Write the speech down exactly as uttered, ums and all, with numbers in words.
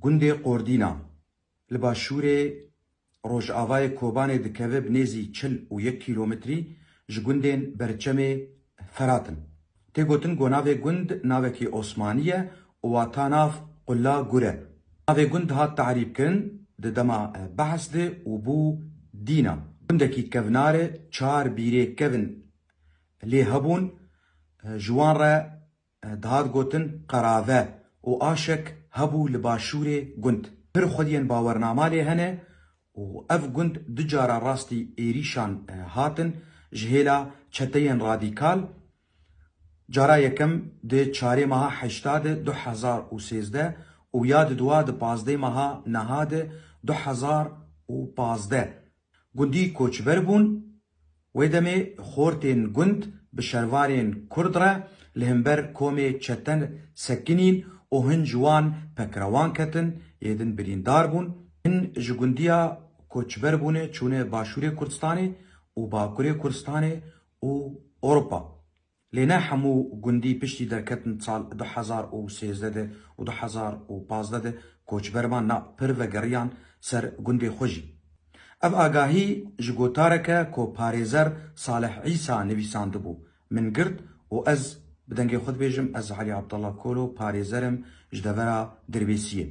Gundê Qordîna li başûrê rojavayê Kobanê dikeve bi nêzî çil û yek kîlometrî ji gundên Berçemê Ferat in. Tê gotin ku navê gund navekî Osmanî ye û wata nav Qulla Gur e. Navê gund hat tarîfkirin di dema, e, behs de û bû Dîna. Gundekî kevnar e, çar bîrê kevin lê hebûn, e, ji wan re e, dihat gotin qerave û aşek hebû li başûrê gund. Pir xwediyên bawernama lê hene û ev gund du cara rastî êrîşan, e, hatin ji hêla çeteyên radîkal. Cara yekem di çarê meha heşta de du hezar û sêzdeh û ya di dua di pazdeh meha neha de du hezar û pazdeh. Gundî koçber bûn. Wê demê xortên gund bi şervanên kurd re li hember komê çete sekinîn û hin ji wan pekrewan ketin, yê din birîndar bûn. Hin ji gundiya koçber bûne çûne başûrê Kurdistanê û bakurê Kurdistanê û Ewropa. Lê ne hemû gundî piştî derketin sal du hezar û sêzdeh de û du hezar û pazdeh de koçber man, na, pir vegeriyan ser gundê xwe jî. Ev agahî ji gotareke ku parêzer Salih Îsa nivîsandibû min girt û ez bi dengê xwe dibêjim, ez Elî Abdullah Kolo parêzer im ji devera Dirbêsiyê.